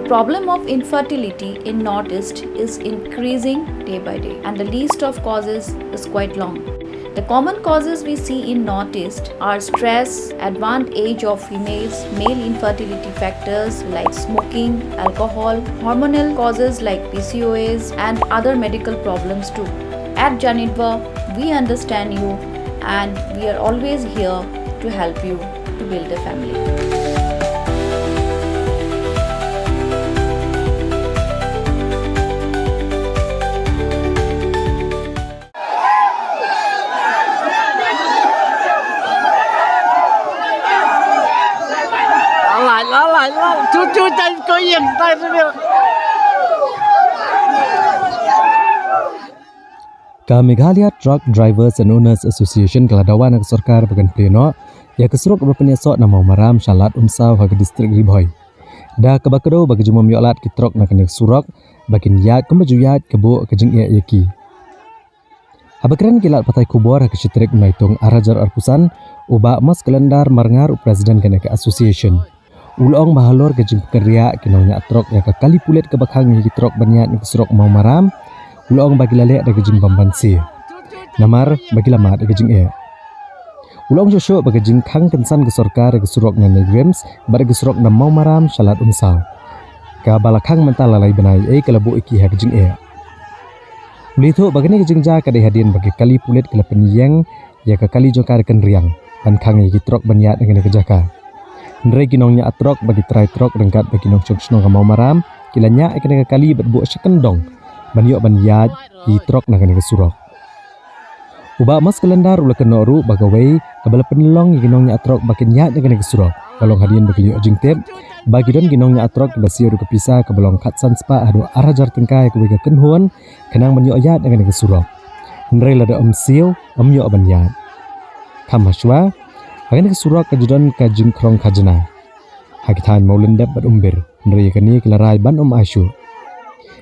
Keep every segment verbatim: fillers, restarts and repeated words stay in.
Problem of infertility in Northeast is increasing day by day, and the list of causes is quite long. The common causes we see in Northeast are stress, advanced age of females, male infertility factors like smoking, alcohol, hormonal causes like P C O S, and other medical problems too. At Janitva, we understand you and we are always here to help you to build a family. Ka Meghalaya Truck Drivers and Owners Association ka la dawa na ka sorkar ba kan plie noh ïa ka surok ba pynïasoh na Mawmaram sha Lad Umsaw ha ka distrik Ri Bhoi. Da kaba kdew ba ka jingbym ïoh lad ki trok na kane ka surok ba kin ïaid kumba ju ïaid ka buh ka jingeh ïa ki. Haba kren ki lad pathai khubor ha ka shi tarik Naitung ar hajar arphew san, u Bah Mos Kalendar Marngar, u president kane ka association, u la ong ba halor ka jingpynkynriah ki nongñiah trok ïa ka kali pulit kaba khang ïa ki trok ban ïaid na ka surok Mawmaram, u la ong ba ki la leh da ka jingbymbanse namar ba ki la mad ïa ka jingeh. U la ong shuh shuh ba ka jingkhang kynsan ka sorkar ïa ka surok na NEIGRIHMS bad ïa ka surok na Mawmaram sha Lad Umsaw, kaba la khang mynta la lai bnai, eh, ka la buh ïa ki ha ka jingeh. U la ïathuh ba kane ka jingjia ka dei hadien ba ki kali pulit ki la pynïeng ïa ka kali jong ka da kynriang ban khang ïa ki trok ban ïaid na kane ka jaka. Hynrei ki nongñiah trok bad ki trai trok ryngkat bad ki nongshong shnong ha Mawmaram ki la ñiah ïa kane ka kali bad buh sha kyndong ban ïoh ban ïaid ki trok na kane ka surok. U Bah Mos Kalendar u la kynnoh ruh ba kawei kaba la pynlong ïa ki nongñiah trok ba kin ïaid na kane ka surok ka long hadien ba ki la ïoh jingtip ba ki don ki nongñiah trok kiba siew da ka pisa kaba long khatsan spah haduh ar hajar tyngka ïa kawei ka kynhun khnang ban ïoh ïaid na kane ka surok. Hynrei lada ym siew, ym ïoh ban ïaid. Kham hashwa, ha kane ka surok ka ju don ka jingkhrong khajna ha ki thaiñ Mawlyndep bad Umbir. Hynrei ïa kane ki la rai ban ym ai shuh.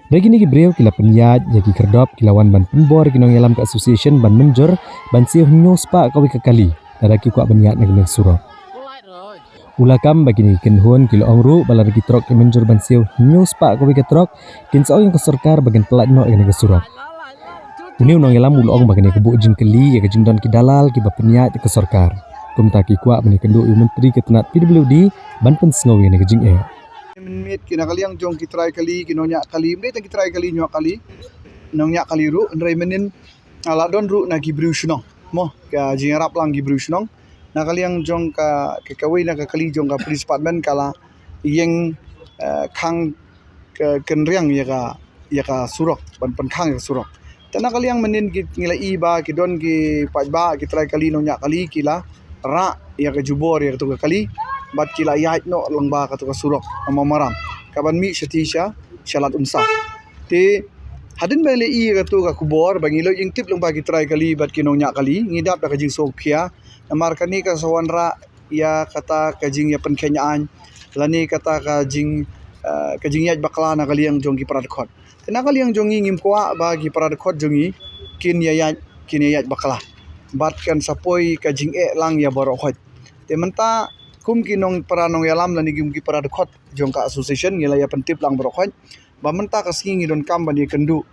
Hynrei kine ki briew ki la pynïaid ïa ki khyrdop, ki la wan ban pynbor ïa ki nongïalam ka association ban mynjur ban siew hynñiew spah kawei ka kali lada ki kwah ban ïaid na kane ka surok. U la kam ba kine ki kynhun ki la ong ruh ba lada ki trok ki mynjur ban siew hynñiew spah kawei ka trok, kin sa ong ïa ka sorkar ba kin pyllait noh ïa kane ka surok. Une u nongïalam u la ong ba kane ka buh jingkylli ïa ka jingdon ki dalal kiba pynïaid da ka sorkar. Kumta ki kwah ban ïakynduh ïa u Myntri ka tnat P W D ban pynsngew ïa kane ka jingeh. Mynmiet ki na ka liang jong ki trai kali, ki nongñiah kali, ym dei tang ki trai kali, ñiah kali, nongñiah kali ruh, hynrei mynnin, ah, la don ruh na ki briew shnong. Mo, ka jingïarap lang ki briew shnong. Na ka liang jong ka, ka, kawei na ka kali jong ka police department ka la ïeng, eh, khang ka kynriang ïa ka, ïa ka surok, ban pynkhang ïa ka surok. Te na ka liang mynnin ki, ngi la i ba ki don ki paidbah, ki trai kali, nongñiah kali ki la rah ïa ka jubor ïa katu ka kali bad ki la ïaid noh lyngba katu ka surok na Mawmaram kaban mih shatei sha, sha Lad Umsaw. Te hadien ba ngi la i ïa katu ka khubor ba ngi la ïeng tip lyngba ki trai kali bad ki nongñiah kali, ngi dap da ka jingsngewkhia namar kane ka sa wanrah ïa kata ka jingïapynkheiñ aiñ lane kata ka jing, eh, ka jingïaid bakla na ka liang jong ki para dkhot. Te na ka liang jong ngi ngim kwah ba ki para dkhot jong ngi kin ïa ïaid, kin ïa ïaid bakla bad kan sa poi ka jingeh lang ïa baroh khoit. Te mynta kum ki nongpara nongïalam lane kum ki para dkhot jong ka association ngi la ïa pyntip lang baroh khoit ba mynta ka sngi ngi donkam ban ïakynduh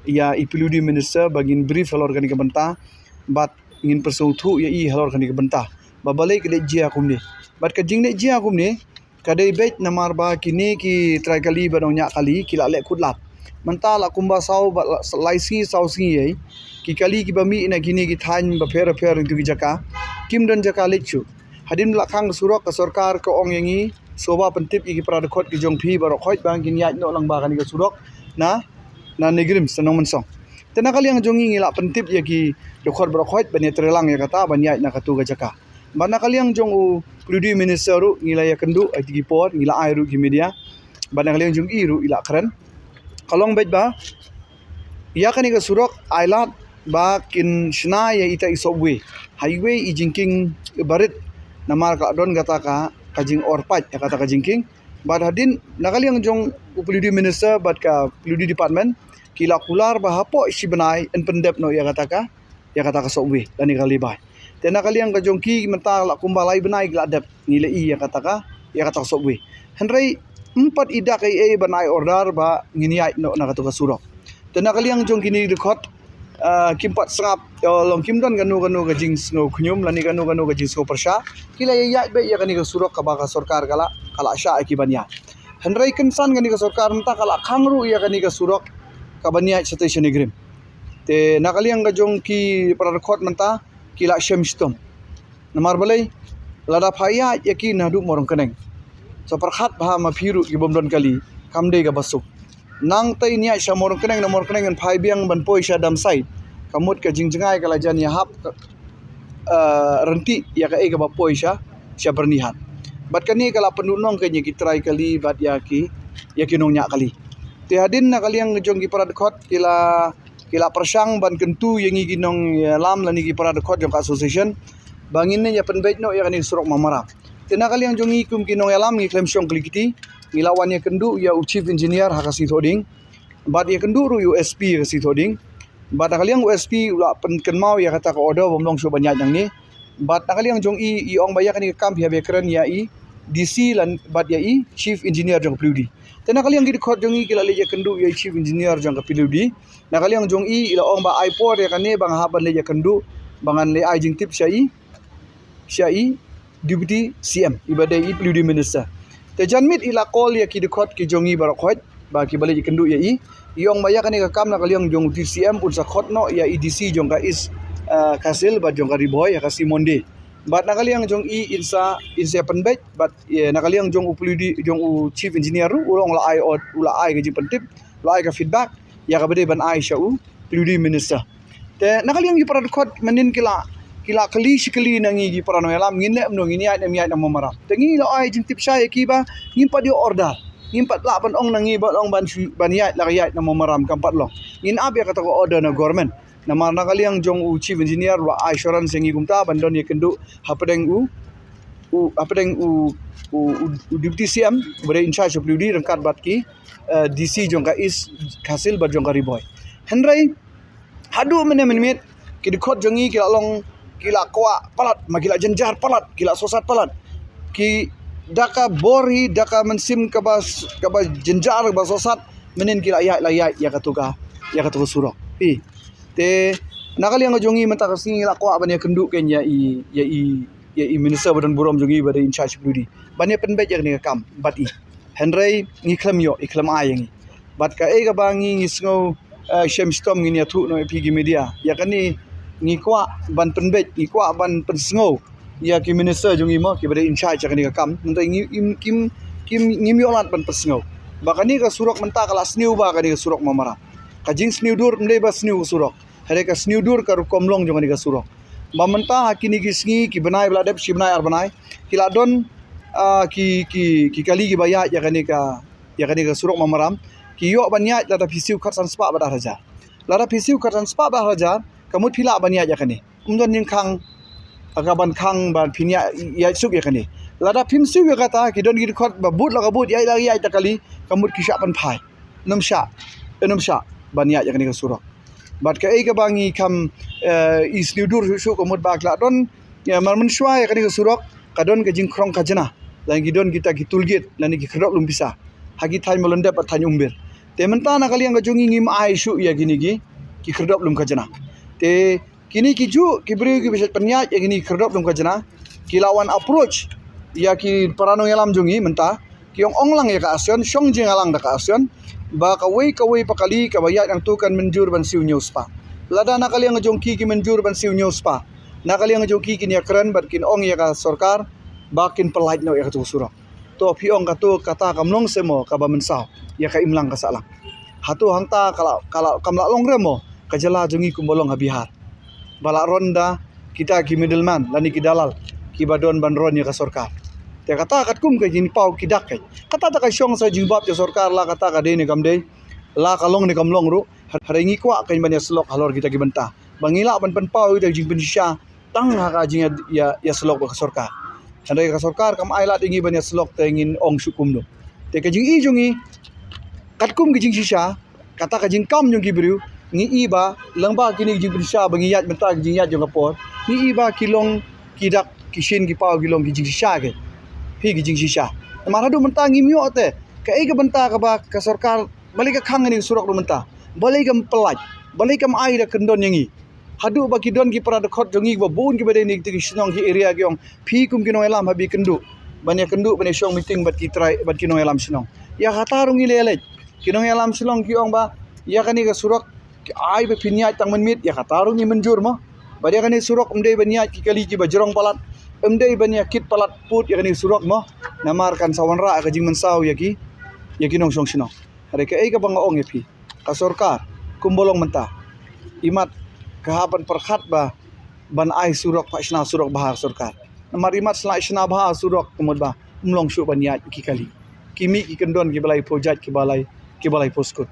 ïa i P W D minister ba ngin brief halor kane ka bynta bad ngin pynsngewthuh ïa i halor kane ka bynta ba balei ka leit jia kumne. Bad ka jingleit jia kumne ka dei beit namar ba kine ki trai kali bad nongñiah kali ki la leh khut lad. Mynta la kumba saw bad la, lai sngi saw sngi ei ki kali kiba mih na kine ki thaiñ bapher bapher, na kitu ki jaka kim don jaka leit shuh. Hadien la khang ka surok ka sorkar ka ong ïa ngi, sngewbha pyntip ïa ki para dkhot ki jong phi baroh khoit ba kin ïaid noh lyngba kane ka surok na, na NEIGRIHMS na Nongmynsong. Te na ka liang jong ngi ngi la pyntip ïa ki dkhot baroh khoit ban ïatreilang ïa kata ban ïaid na katu ka jaka. Bad na ka liang jong u P W D minister ruh ngi la ïakynduh ha kito ki por, ngi la ai ruh ki media. Bad na ka liang jong i ruh i la kren. Ka long beit ba ïa kane ka surok ai lad ba kin shna ïa ita i subway, highway, i jingkieng barit namar ka don kata ka, ka jingor pait ïa kata ka jingkieng. Bad hadien na ka liang jong u P W D minister bad ka P W D department ki la kular ba hapoh shi bnai yn pyndep noh ïa kata ka, ïa kata ka subway lane ka lay-by. Te na ka liang ka jong ki mynta la kumba lai bnai ki la dep, ngi la i ïa kata ka, ïa kata ka subway. Hynrei Ym pat i dak ei ei ban ai order ba ngin ïaid noh na katu ka surok. Te na ka liang jong kine ki dkhot, ah, kim pat sngap, eh, long kim don kano kano ka jingsngew khñium lane kano kano ka jingsngew pyrshah. Ki la ïaid beit ïa kane ka surok kaba ka sorkar ka la, ka la shah ïa ki ban ïaid. Hynrei kynsan kane ka sorkar mynta ka la khang ruh ïa kane ka surok ka ban ïaid shatei sha NEIGRIHMS. Te na ka liang ka jong ki para dkhot mynta ki la shem shitom. Namar balei, lada pha ïaid ïa ki naduh Mawryngkneng, sa pyrkhat bha ma phi ruh ki bym don kali, kam dei kaba suk. Nangta ïaid sha Mawryngkneng, na Mawryngkneng ngan phai biang ban poi sha Damsait. Ka mut ka jingjngai ka la jan ïahap, eh, ryntih ïa kaei kaba poi sha, sha Byrnihat. Bad kane ka la pynduhnong ka ïa ki trai kali bad ïa ki, ïa ki nongñiah kali. Te hadien na ka liang jong ki para dkhot ki la, ki la pyrshang ban kyntu ïa ngi ki nongïalam lane ki para dkhot jong ka association ba ngin ïa pynbeit noh ïa kane ka surok Mawmaram. Te na ka liang jong ngi kum ki nongïalam ngi khlem shong kli kti, ngi la wan ïakynduh ïa u chief engineer ha ka sngi Thohdieng. Bad ïakynduh ruh ïa u S P ha ka sngi Thohdieng. Bad na ka liang u S P u la pynkynmaw ïa kata ka order bym long shuh ban ïaid nangne. Bad na ka liang jong i, i ong ba ïa kane ka kam phi hap ban kren ïa i D C lane bad ïa i chief engineer jong ka P W D. Te na ka liang ki dkhot jong i ki la leit ïakynduh ïa i chief engineer jong ka P W D. Na ka liang jong i, i la ong ba ai por ïa kane ba nga hap ban leit ïakynduh, ba ngan leit ai jingtip sha i, sha i Deputy C M, i ba dei i P W D Minister. Te janmiet i la call ïa ki dkhot ki jong i baroh khoit, ba ki ba leit ïakynduh ïa i. I ong ba ïa kane ka kam na ka liang jong u Deputy C M un sa khot noh ïa i D C jong ka East, eh, Khasi Hills bad jong ka Ri Bhoi ha ka sngi Monday. Bad na ka liang jong i in sa, in sa pynbeit, bad, eh, na ka liang jong u P W D, jong u chief engineer ruh, u la ong la ai ot, u la ai ka jingpyntip, la ai ka feedback ïa kaba dei ban ai sha u P W D Minister. Te na ka liang ki para dkhot mynnin ki la, ki la kylli shi kylli na ngi ki para nongïalam, ngin leh kumno, ngin ïaid ne ym ïaid na Mawmaram. Te ngi la ai jingtip shai ïa ki ba ngim pat ïoh order, ngim pat lah ban ong na ngi ban ong ban shu, ban ïaid la ka ïaid na Mawmaram, kam pat long. Ngin ap ïa kata ka order na government. Namar na ka liang jong u chief engineer u la ai assurance ïa ngi kumta ban don ïakynduh hapdeng u, u, hapdeng u, u, u, u Deputy C M ba dei in charge of P W D ryngkat bad ki, eh, D C jong ka East Khasi Hills bad jong ka Ri Bhoi. Hynrei haduh mynne mynmiet ki dkhot jong ngi ki la long, ki la kwah palat, ma ki la jynjar palat, ki la sosat palat. Ki da ka bor hi, da ka mynsiem kaba s-, kaba jynjar, kaba sosat, mynnin ki la ïaid, la ïaid ïa katu ka, ïa katu ka surok. Phi. Te na ka liang ka jong ngi mynta ka sngi ngi la kwah ban ïakynduh kein ïa i, ïa i, ïa i minister ba don burom jong ngi ba dei in charge P W D ban ïa pynbeit ïa kane ka kam bad i. Hynrei ngi khlem ïoh, i khlem ai ïa ngi. Bad kaei kaba ngi, ngi sngew, eh, shem shitom ngin ïathuh noh ïa phi ki media. Ïa kane ngi kwah ban pynbeit, ngi kwah ban pynsngew ïa ki minister jong ngi mo, ki ba dei in charge ïa kane ka kam. Mynta ngi, im, kim, kim, ngim ïoh lad ban pynsngew ba kane ka surok mynta ka la sniew bha, kane ka surok Mawmaram. Ka jingsniew dur ym dei ba sniew ka surok, hynrei ka sniew dur ka rukom long jong kane ka surok. Ba mynta ha kine ki sngi, ki bnai ba la dep, shi bnai ar bnai, ki la don, ah, ki, ki, ki kali ki ba ïaid ïa kane ka, ïa kane ka surok Mawmaram. Ki ïoh ban ïaid lada phi siew khatsan spah bad ar hajar. Lada phi siew khatsan spah bad ar hajar, ka mut phi lah ban ïaid ïa kane. Ym don jingkhang, ka ban khang ban phin ïaid, ïaid suk ïa kane. Lada phim siew ïa kata, ki don ki dkhot ba bud la ka bud, ïaid la ïaid da kali, ka mut ki shah pynphai. Ym shah, ym shah ban ïaid ïa kane ka surok. Bad kaei kaba ngi kham, eh, i sniew dur shuh shuh ka mut ba ka la don, ïa, mar mynshuwa ïa kane ka surok ka don ka jingkhrong khajna, lane ki don kita ki toll gate lane ki khyrdop lum pisa ha ki thaiñ Mawlyndep bad thaiñ Umbir. Te mynta na ka liang ka jong ngi ngim ai shuh ïa kine ki, ki khyrdop lum khajna. Te kine ki juh ki briew ki ba shait pynïaid ïa kine ki khyrdop lum khajna ki la wan approach ïa ki para nongïalam jong ngi mynta, ki ong ong lang ïa ka action, shong jingïalang da ka action, ba kawei kawei pa kali kaba ïaid hangto kan mynjur ban siew hynñiew spah. Lada na ka liang jong ki ki mynjur ban siew hynñiew spah, na ka liang jong ki kin ïakren bad kin ong ïa ka sorkar ba kin pyllait noh ïa katu ka surok. To phi ong katu kata kam long se mo kaba mynsaw ïa ka imlang ka sahlang? Hato hangta ka la, ka la, kam la long re mo ka jylla jong ngi kumba long ha Bihar, ba la ron da kita ki middleman lane ki dalal ki ba don ban ron ïa ka sorkar? Te kata katkum ka jingpaw ki dak ka, kata ta ka shong sa jubab ïa sorkar la kata ka dei ne kam dei, la ka long ne kam long ruh. Hynrei ngi kwah ka ban ïasyllok halor kita ki bynta ba ngi lah ban pynpaw ïa ka jingpynshisha tang ha ka jingïa, ïa, ïasyllok bad ka sorkar. Hynrei ka sorkar kam ai lad ïa ngi ban ïasyllok te ngin ong shuh kumno? Te ka jingïohi jong ngi katkum ka jingshisha, kata ka jingkam jong ki briew, ngi i ba lyngba kine ki jingpynshisha ba ngi ïaid mynta ki jingïaid jong ka por, ngi i ba ki long ki dak ki shin ki paw ki long ki jingshisha ki. Phi, ki jingshisha. Namar haduh mynta ngim ïoh te Kaei ka bynta kaba ka sorkar balei ka khang ïa kane ka surok ruh mynta? Balei kam pyllait? Balei kam ai da kyndon ïa ngi? Haduh ba ki don ki para dkhot jong ngi ba bun kiba dei na kito ki shnong ki area ki ong, phi kum ki nongïalam hap ïakynduh ban ïakynduh ban ïashong meeting bad ki trai bad ki nongïalam shnong. Ïa kata ruh ngi la ïaleit. Ki nongïalam shnong ki ong ba ïa kane ka surok ki ai ba phin ïaid tang mynmiet, ïa kata ruh ngi mynjur mo. Bad ïa kane surok ym dei ban ïaid ki kali kiba jrong palat, ym dei ban ïakit palat pud ïa kane surok mo. Namar kan sa wanrah ka jingmynsaw ïa ki, ïa ki nongshong shnong. Hynrei kaei kaba nga ong ïa phi, ka sorkar kumba long mynta, imat ka hap ban pyrkhat ba ban ai surok, pat shna surok bha ka sorkar. Namar imat shna, shna bha surok ka mut ba ym long shuh ban ïaid ki kali, ki mih ki kyndon kiba laiphew jait, kiba lai, kiba laiphew skut.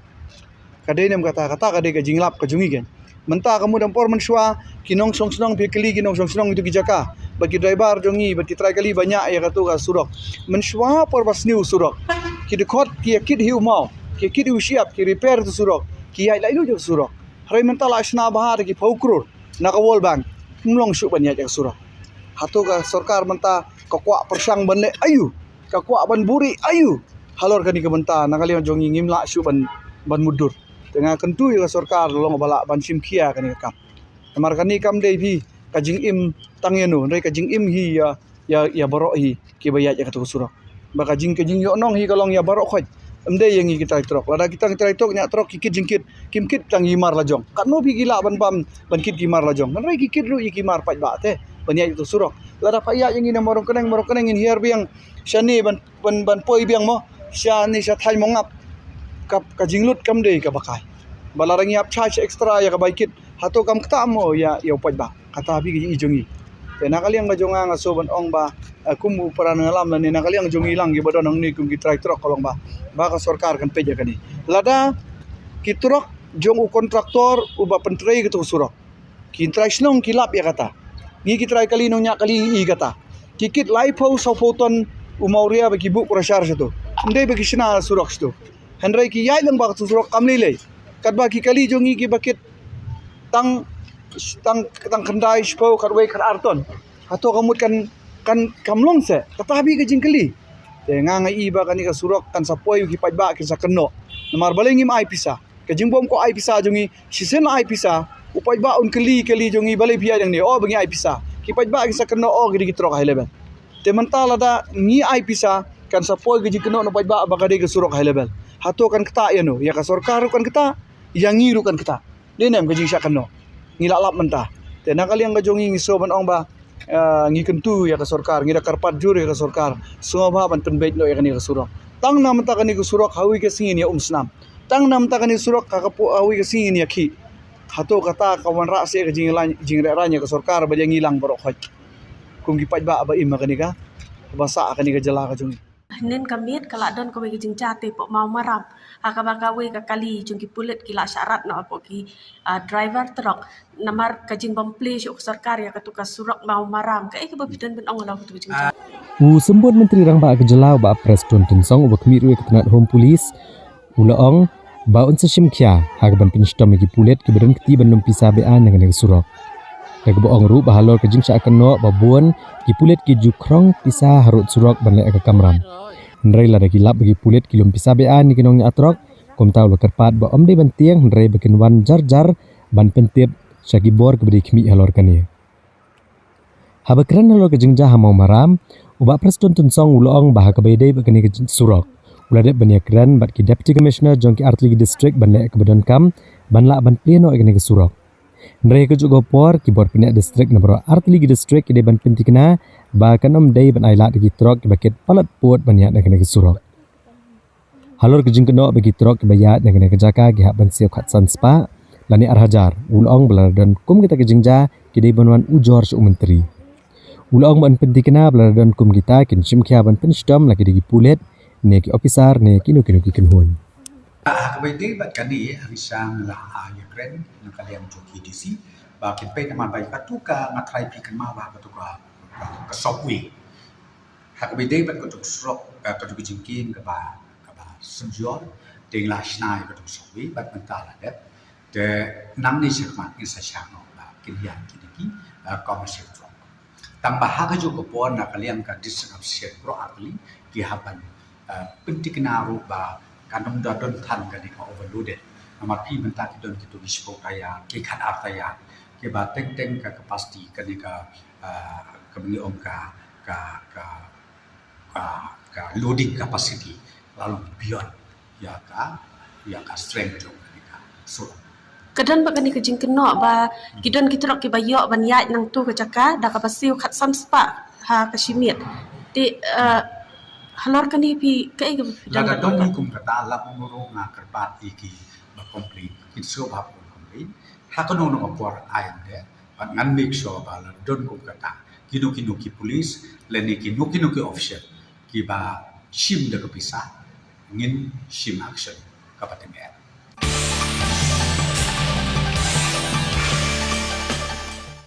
Ka dei ne em kata? Kata ka dei ka jinglap ka jong ngi kein. Mynta ka mut em por mynshuwa ki nongshong shnong, phi kylli ki nongshong shnong ïa kito ki jaka, bad ki driver jong ngi bad ki trai kali ba ñiah ïa kato ka surok. Mynshuwa por ba sniew surok, ki dkhot ki ïakit hi u maw, ki ïakit hi u shyiap, ki repair tu surok, ki ïaid lait lut ïa ka surok. Hynrei mynta la shna bha da ki phew klur na ka World Bank, ym long shuh ban ïaid ïa ka surok. Hato ka sorkar mynta ka kwah pyrshang ban leh aïu? Ka kwah ban buhrieh aïu halor kane ka bynta? Na ka liang jong ngi ngim lah shuh ban, ban mutdur. Te nga kyntu ïa ka sorkar long ba lah ban shim khia kane ka kam. Namar kane kam dei phi ka jingim tang ïa no, hynrei ka jingim hi ïa, ïa, ïa baroh hi kiba ïaid ïa kato ka surok. Ba ka jing, ka jingïohnong hi ka long ïa baroh khoit. Ym dei ïa ngi ki trai trok. Lada kita ki trai trok ñiah trok ki kit jingkit, kim kit tang ïa ki mar lajong. Katno phi ki lah ban bam ban kit ki mar lajong? Hynrei ki kit ruh ïa ki mar paidbah te ban ïaid ïa kato ka surok. Lada phi ïaid ïa ngi na Mawryngkneng, Mawryngkneng ngin hiar biang shane ban, ban, ban poi biang mo, shane sha thaiñ Mawngap. Ka, ka jinglut kam dei kaba kai. Ba lada ngi hap charge extra ïa ka bai kit, hato kam ktah mo ïa, ïa u paidbah? Kata phi ka jingïohi jong ngi. Te na ka liang ka jong nga, nga sngew ban ong ba, eh, kum u para nongïalam lane na ka liang jong ngi lang kiba don hangne kum ki trai trok, ka long ba, ba ka sorkar kan peit ïa kane. Lada ki trok jong u kontraktor uba pyntrei kato ka surok, ki trai shnong ki lap ïa kata. Ngi ki trai kali nongñiah kali ngi i kata. Ki kit laiphew sawphew ton u mawria ba ki buh crusher shato. Ym dei ba ki shna surok shato. Hynrei ki ïaid lang ba kato surok kam lei lei. Katba ki kali jong ngi kiba kit tang, tang, tang khyndai, shiphew, khatwei, khatar ton, hato ka mut kan, kan, kam long seh? Kata phi ka jingkylli. Te nga, nga i ba kane ka surok kan sa poi, ki paidbah kin sa kynnoh. Namar balei ngim ai pisa? Ka jingbym kwah ai pisa jong ngi, shisien la ai pisa, u paidbah un kylli, kylli jong ngi, balei phi ïaid hangne? Oh, ba ngi ai pisa. Ki paidbah kin sa kynnoh, oh, ki dei ki trok high level. Te mynta lada ngi ai pisa, kan sa poi ka jingkynnoh na u paidbah ba ka dei ka surok high level. Hato kan ktah ïa no? Ïa ka sorkar ruh kan ktah, ïa ngi ruh kan ktah. Dei ne em ka jingshah kynnoh? Ngi la lap mynta. Te na ka liang ka jong ngi, ngi sngew ban ong ba, eh, ngi kyntu ïa ka sorkar, ngi da kyrpad jur ïa ka sorkar, sngewbha ban pynbeit noh ïa kane ka surok. Tang na mynta kane ka surok, ha kawei ka sngi ngin ïa um snam. Tang na mynta kane ka surok, ha ka pu-, ha kawei ka sngi ngin ïa khih. Hato kata ka wanrah seh ka jingreng, jingreng ïa ka sorkar bad ïa ngi lang baroh khoit kum ki paidbah ba im ha kane ka, ba sah ha kane ka jylla ka jong ngi? Hynnin ka miet ka la don kawei ka jingjia te hapoh Mawmaram, ha kaba kawei ka kali jong ki pulit ki la shah rat noh hapoh ki, ah, driver trok namar ka jingbym plie shuh ka sorkar ïa kato ka surok Mawmaram. Kaei kaba phi don ban ong halor kato ka jingjia? U Symbud Myntri Rangbah ka jylla u Bah Prestone Tynsong, uba khmih ruh ïa ka tnat Home Police, u la ong ba un sa shim khia ha kaban pynshitom ïa ki pulit kiba don kti ban lum pisa be-aiñ na kane ka surok. Da kaba ong ruh ba halor ka jingshah kynnoh ba bun ki pulit ki ju khrong pisa harud surok ban leh ka kamram. Hynrei lada ki lap ba ki pulit ki lum pisa be-aiñ na ki nongñiah trok, kumta u la kyrpad ba ym dei ban tieng, hynrei ba kin wan jar jar ban pyntip sha ki bor kiba dei khmih halor kane. Haba kren halor ka jingjia ha Mawmaram, u Bah Prestone Tynsong u la ong ba ha kaba ïadei bad kane ka jing-, surok, u la dep ban ïakren bad ki Deputy Commissioner jong ki artylli ki district ban leh kaba donkam ban lah ban plie noh ïa kane ka surok. Hynrei ha kajuh ka por, ki bor pynïaid district na baroh artylli ki district ki dei ban pynthikna ba kan ym dei ban ailad ïa ki trok kiba kit palat pud ban ïaid na kane ka surok. Halor ka jingkynnoh ba ki trok kiba ïaid na kane ka jaka ki hap ban siew khatsan spah lane ar hajar, u la ong ba lada don kum kita ki jingjia ki dei ban wan ujor sha u Myntri. U la ong ba yn pynthikna ba lada don kum kita kin shim khia ban pynshitom, la ki dei ki pulit ne ki ophisar ne kino kino ki kynhun. Ha kaba ïadei bad kane, hynrei sha nga la, ah, ïakren na ka liang jong ki D C ba kin peit namar ba ïa kato ka, nga tharai phi kynmaw ba kato ka, ka subway. Ha kaba ïadei bad kato ka surok, ka, kato ka jingkieng kaba, kaba synjor, te ngi la shna ïa kato ka subway bad mynta la dep. Te nangne shakhmat ngin sa shah noh ba kin ïaid kine ki, eh, commercial truck. Tang ba ha kajuh ka por na ka liang ka district official baroh artylli ki hap ban, Pynthikna ruh ba kan ym da don than kane ka overloaded. Namar phi mynta ki don kito ki shiphew taïan, ki khatar taïan, kiba teng teng ka capacity kane ka, ah, kaba ngi ong ka, ka, ka, ka, ka loading capacity la long beyond ïa ka, ïa ka strength jong kane ka sur. Ka don bad kane ka jingkynnoh ba ki don ki trok kiba ïoh ban ïaid nangtu ka jaka da kaba siew khatsan spah ha ka shi miet. Te, eh, halor kane phi kaei kaba phi don? Lada don kum kata, la kumno ruh nga kyrpad ïa kiba complain, kin sngewbha complain ha kano kano ka por, ai ynde, bad ngan make sure ba lada don kum kata, kino kino ki police lane kino kino ki official kiba shim da ka pisa, ngin shim action kaba tymmen.